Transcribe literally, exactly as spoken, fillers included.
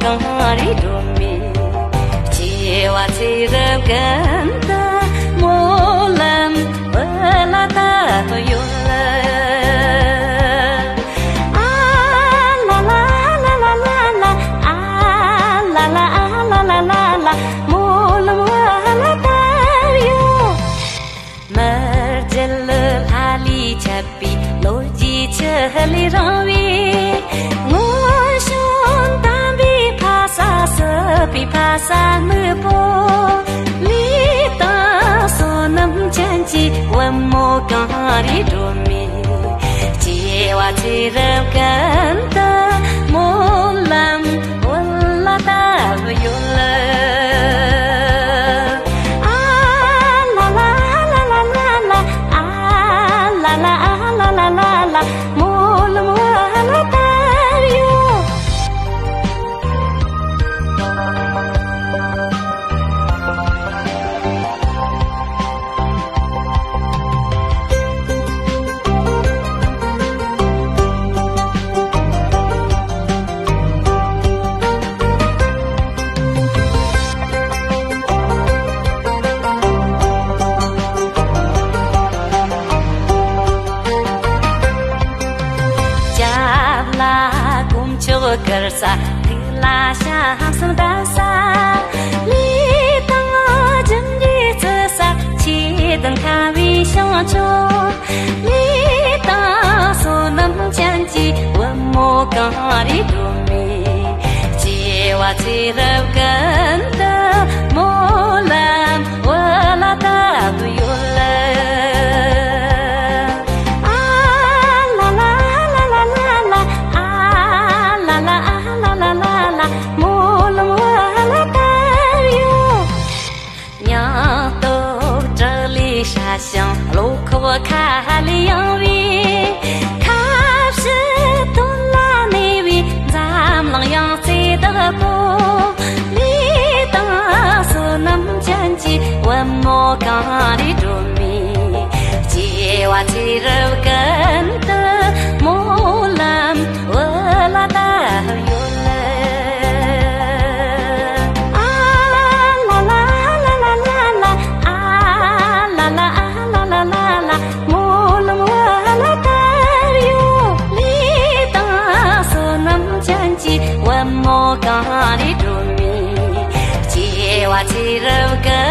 གངས་རི་སྒྲོན་མེ། བྱེ་བ་ཚེ་རབས་ཀུན་ཏུ་སྨོན་ལམ་འབུལ་ལ་བཏབ་ཡོད། ཨ་ལ་ལ་ཨ་ལ་ལ་ལ་ལ། ཨ་ལ་ལ་ཨ་ལ་ལ་ལ་ལ། སྨོན་ལམ་འབུལ་ལ་བཏབ་ཡོད། མི་རྒྱུད་ལ་ལྷ་ལས་ཁྱབ་པའི་ལོ་རྒྱུས་ཆུ་ལས་རིང་བའི། སྔོན་བྱོན་དམ་པའི་ཕ་ས་སྲིད་པའི་ཕ་ས་སྨུག་པོ། ལུས་དང་བསོད་ནམས་ཅན་གྱི་བུ་མོ་གངས་རི་སྒྲོན་མེ། བྱེ་བ་ཚེ་རབས་ཀུན་ཏུ་སྨོན་ལམ་འབུལ་ལ་བཏབ་ཡོད། ཨ་ལ་ལ་ཨ་ལ་ལ་ལ་ལ། ཨ་ལ་ལ་ཨ་ལ་ལ་ལ་ལ། སྨོན་ལམ་འབུལ་ལ་བཏབ་ཡོད། སྐྱབས་ལ་དཀོན་མཆོག་གུར་ས། ཐུགས་ལ་ཞྭ་གསུམ་བརྡབས་ས། ལུས་དང་སྒྲིབ་པའི་བཙུགས་ས། ཆོས་དང་ཁ་བའི་བྱང་ཕྱོགས། ལུས་དང་བསོད་ནམས་ཅན་གྱི་བུ་མོ་གངས་རི་སྒྲོན་མེ། བྱེ་བ་ཚེ་རབས་ཀུན་ཏུ་སྨོན་ལམ་འབུལ་ལ་བཏབ་ཡོད། ཨ་ལ་ལ་ཨ་ལ་ལ་ལ་ལ། ཨ་ལ་ལ་ཨ་ལ་ལ་ལ་ལ། སྨོན་ལམ་འབུལ་ལ་བཏབ་ཡོད། ཉམས་རྟོགས་བྲག་ལས་སྲ་ཞིང་བློ་ཁོག་མཁའ་ལས་ཡངས་པའི། ཁ་བཞི་དོན་ལ་གནས་པའི་འཛམ་གླིང་ཡང་རྩེ་བདག་པོ། ལུས་དང་བསོད་ནམས་ཅན་གྱི་བུ་མོ་གངས་རི་སྒྲོན་མེ། བྱེ་བ་ཚེ་རབས་ཀུན་ཏུ་སྨོན་ལམ་འབུལ་ལ་བཏབ་ཡོད། ཨ་ལ་ལ་ཨ་ལ་ལ་ལ་ལ། ཨ་ལ་ལ་ཨ་ལ་ལ་ལ་ལ། སྨོན་ལམ་འབུལ་ལ་བཏབ་ཡོད། ལུས་དང་བསོད་ནམས་ཅན་གྱི་བུ་མོ་གངས་རི་སྒྲོན་མེ། བྱེ་བ་ཚེ་རབས་ཀུན་